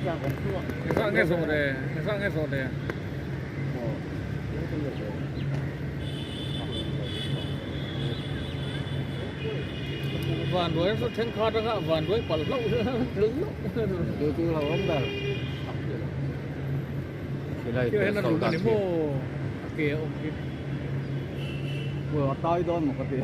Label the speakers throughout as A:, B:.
A: Engzah nge zawh le? Engzah nge zawh le? Van ruai chu thenkhat anga van ruai palh hlauh
B: Chu chu lo awm ber.
A: Khilai hian a lum a ni maw a ke a awm hi.
B: A tai dawn maw ka ti.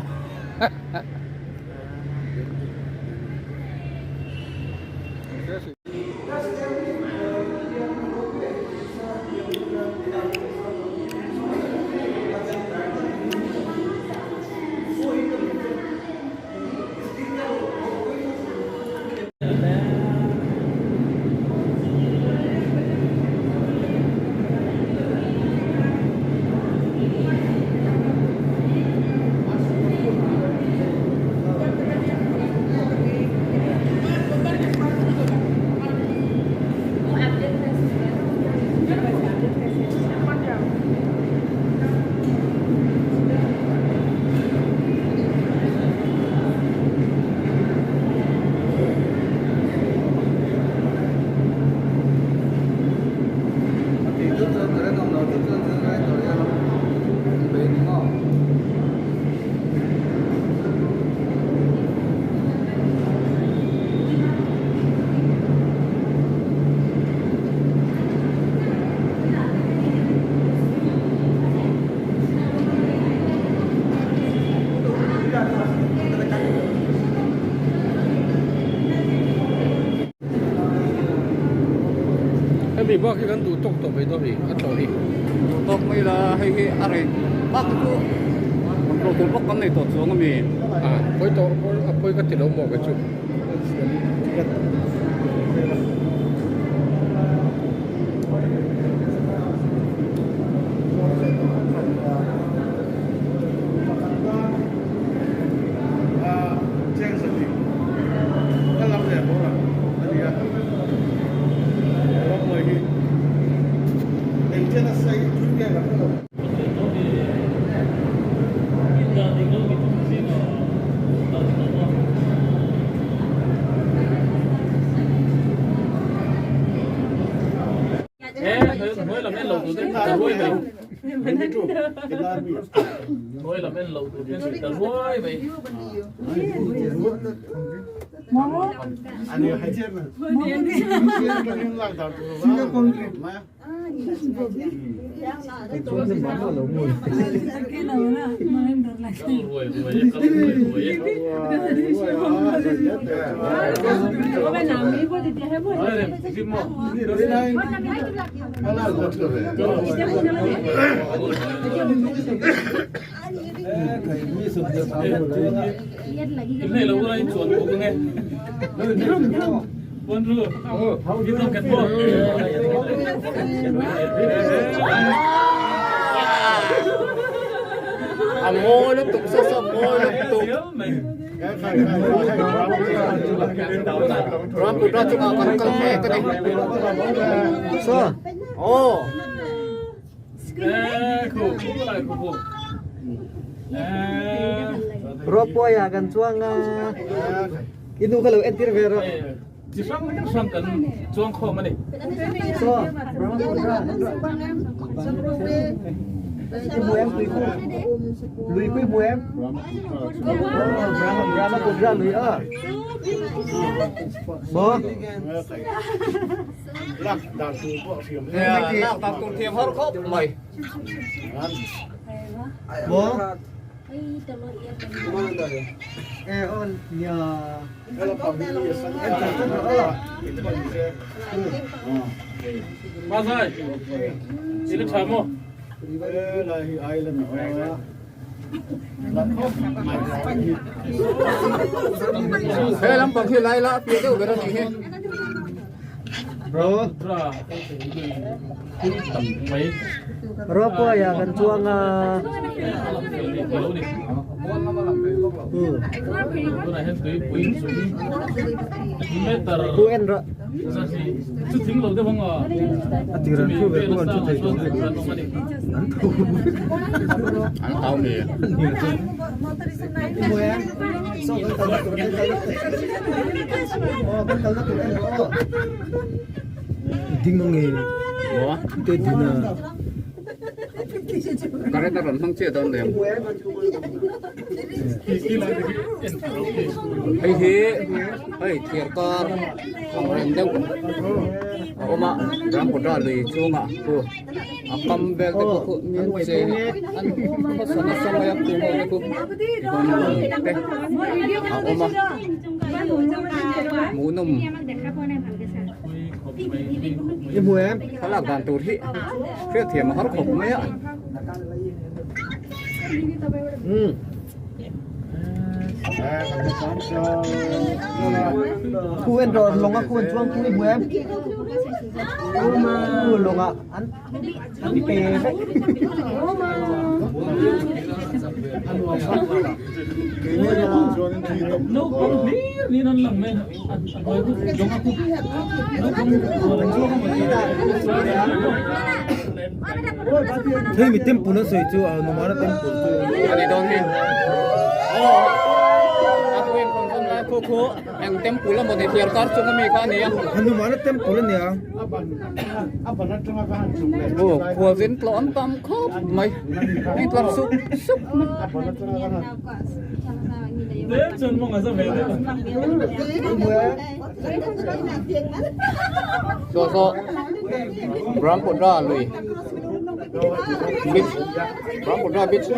A: Hemi bak hi kan duh tawk tawh mai dawn a ni a tlawh hi.
B: Duh tawk mai la hei hi a rei bak hi chu kan tlawh tur bawk kan nei tawh chuang a mi.
A: A pawi tawh a pawi ka ti lo maw kei chu.
B: A mawi lutuk saw saw mawi lutuk Ramputra chungah kan kal mek a ni saw aw.
C: Ropeway ah kan chuang a i nu kha lo entir ve rawh.
A: Chi hrang hrang kan chuang khawm a ni.
C: Saw Brahmaputra i hmu em tui khu lui khu i hmu em Brahmaputra lui a maw.
B: Lak dan tur thiam har khawp mai.
C: Maw? E on nia.
A: Mazai, ila tha maw?
B: He lampang hi lai la a piah deuh ber a nih hi.
C: Ropeway ah kan chuang a. Khu en rawh. A tir an thu ve pawh an thu thei tawh ve an tho
B: An hau ni.
C: Saw kan kalna tur kan kalna tur aw kan kalna tur en rawh aw. Ding ang nge.
B: Maw?
C: Te din a.
B: Current a rawn hmang chiah dawn lem. Hei hi hei thir kar ang reng deuh a awm a Brahmaputra lui chungah khu a kam vel te pawh khu min chei an khawsa nasa mai a khu ho te khu tichuan lung te a awm a hmuhnawm. Thlalak dan tur hi hriatthiam a har khawp mai a.
C: Khu en rawh lawng a khu an chuang khu i hmu em? Khu lawng ah an an pe vek. Hei mi temple an sawi chu a Hanumana temple chu
B: a ni dawn hi aw a khu in kawng kawng lai khu khu eng temple emaw ni thliar kar chung ami kha a ni a
C: Hanumana temple a nia
B: aw khualzin tlawh an tam khawp mai hei tlar sup sup mai. Saw saw Brahmaputra lui beach Brahmaputra beach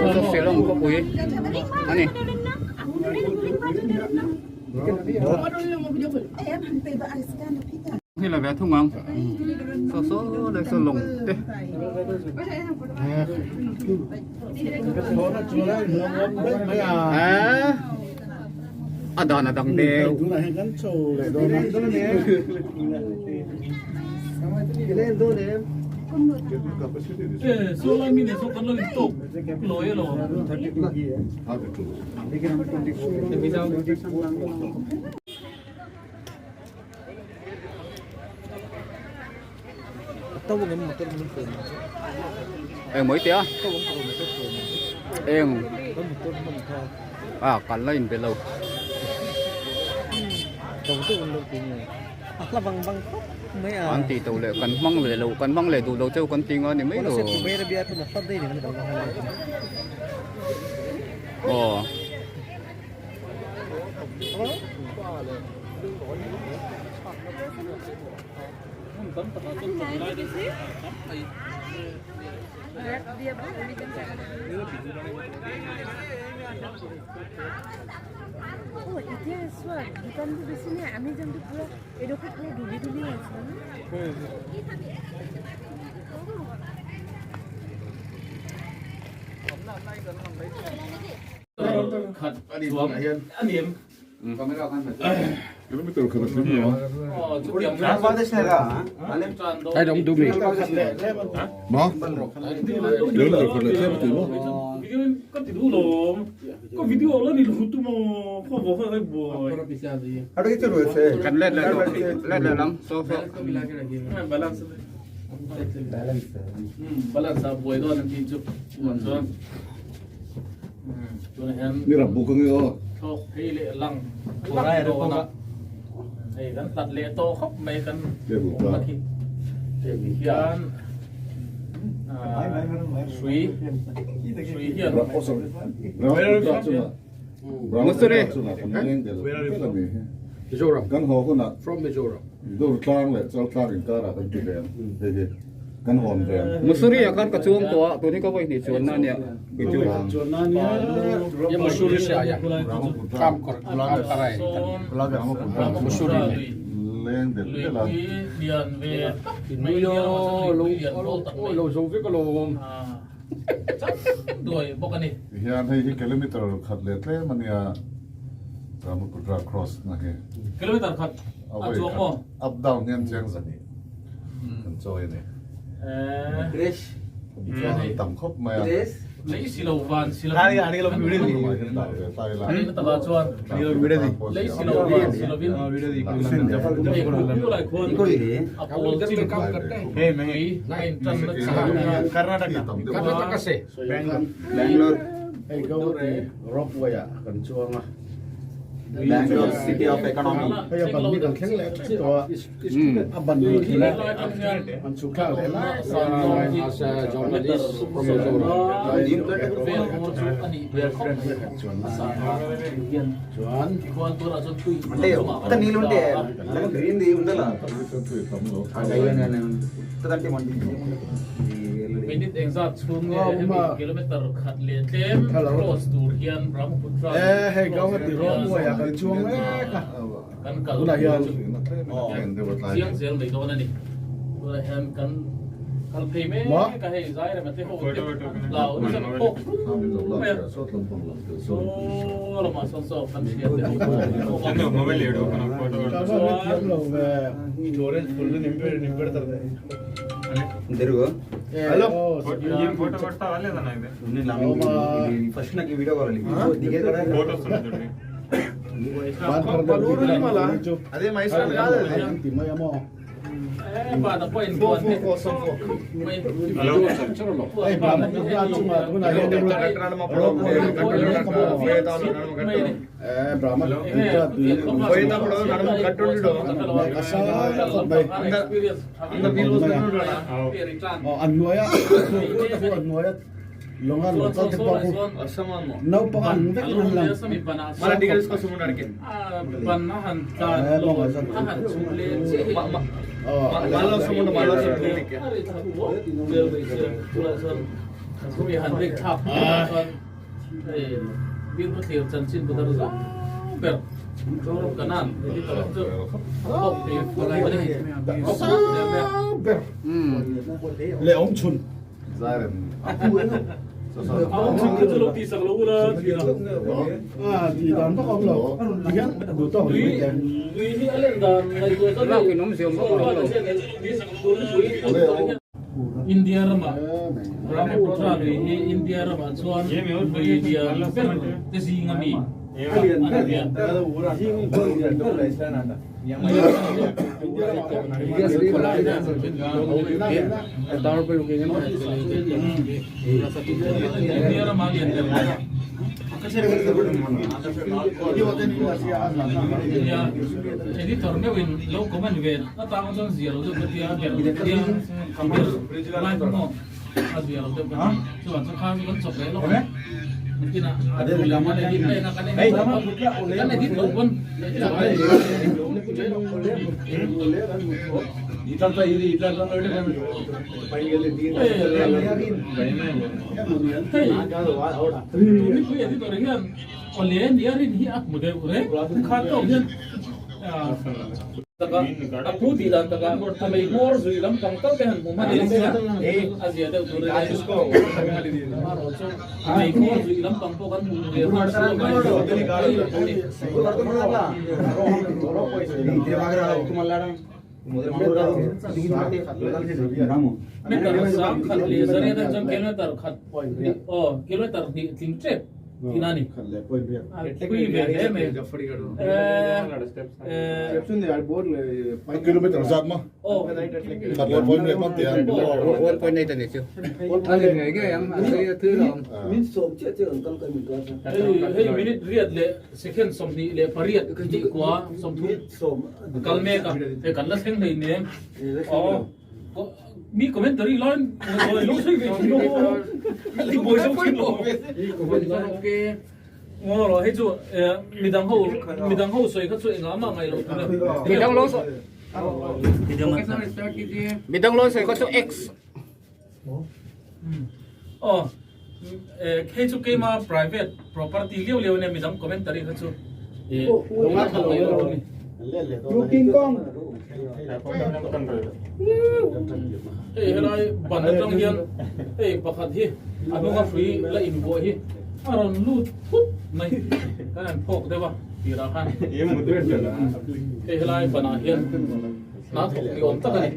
B: Saw Shillong khawpui a ni. Hi là ve thung ang saw saw lai saw lawng te. A dan a dang deuh. Eng mai tia eng a kan la in be lo an tih to leh kan hmang leh lo kan hmang leh duh lo cheu kan ti nga ni mai lo aw. Kan let leh tawh let leh lam saw saw. Musuri.
D: Kan haw hunah Durtlang leh Chaltlang inkarah kan ti ve ang hei hi kan hawn ve ang.
B: Musuri ah khan ka chuang tawh a tun hi ka vawi hnih chuanna ania.
D: Leng del del a. Tihian hei hi kilometer khat leh tlem a nia Brahmaputra cross na hi.
A: Kilometer khat a chuang maw?
D: Up down hian chiang zani kan chawi a ni. Chuan an tam khawp mai a.
A: Lei si lo van si lovin a takah chuan lei si lo van si lovin hei khu lai khuan a pawl chin tui a intan na chi
E: a.
F: Bangalore City of Economy.
E: Hei a ban hi kan thleng leh tep tawh a, a ban hi thleng an chhuk thlak leh lai
B: As a journalist from Mizoram.
E: Chuan
A: Minute engzat chhung nge hemi kilometer khat leh tlem cross tur hian Brahmaputra
E: Eh hei Gauhati rawng uaiah kan chuang mek a,
A: kan kal
E: tunah hian
A: chu chiang zel mai dawn a ni. Tunah hian kan kal phei mek a hei Zairema te ho te hlau nasa phawk mai a. Saw lamah sawn saw kan hriat te ho chu an awm a. Chuan
E: An hnuaia an hnuaia lawnga lo kal te pawh khu naupang ang vekin an lang. Leh awm chhun. Tih dan vak a awm lo. Tihian duh tawk rih mai teh.
A: India ramah Brahmaputra lui hi India ramah chuan lui lian ber te zing a mi a ni a. India ramah lian ber Nia editor meuhin lo comment ve atang chuan zia lo deuh ka tia ber tia ber lai kha maw a zia lo deuh ka ti chuan chu khan chu kan chawp leh lawk ang nakinah a thu leh kan edit leh na kan edit lo pawn kan edit lo pawn Hei tunipui editor hian awle nia rin hi a hmu deuh reng kha tawk hian taka a phu tih dan taka a mei hmawr zui lampang tal te han hmu hman ila se a zia deuh tur a ni a mei hmawr zui lampang pawh kan hmu ve nghal si lo Meter sang khat leh zariat ah chuan kilometer khat aw kilometer hnih tling tep tihna a ni. Pui ve hle mai.
D: Kilometer zat maw? Khat leh point riat man tia.
B: One point eight a ni chu. A ni ngei ngei ang a sei a thui lo ang.
A: Hei minute riat leh second 28 tih kua 30 Kal mek a, hei kan la thleng hlei nem. Aw, mi commentary laiin lo sawi ve thin lo. Ti buai zo thin lo. Ngaw rawh, hei chu midang ho midang ho sawi kha chu engah mah ngaih loh tur a.
B: Midang lo sawi midang lo sawi kha chu X.
A: Aw, hei chu keima private property liau liau ania midang commentary kha chu hei helai ban atang hian hei pakhat hi a hnunga hrui la invuah hi a rawn lut thut mai kan han phawk deuh a tirah khan hei helai banah hian hna thawk ni awm tak a ni.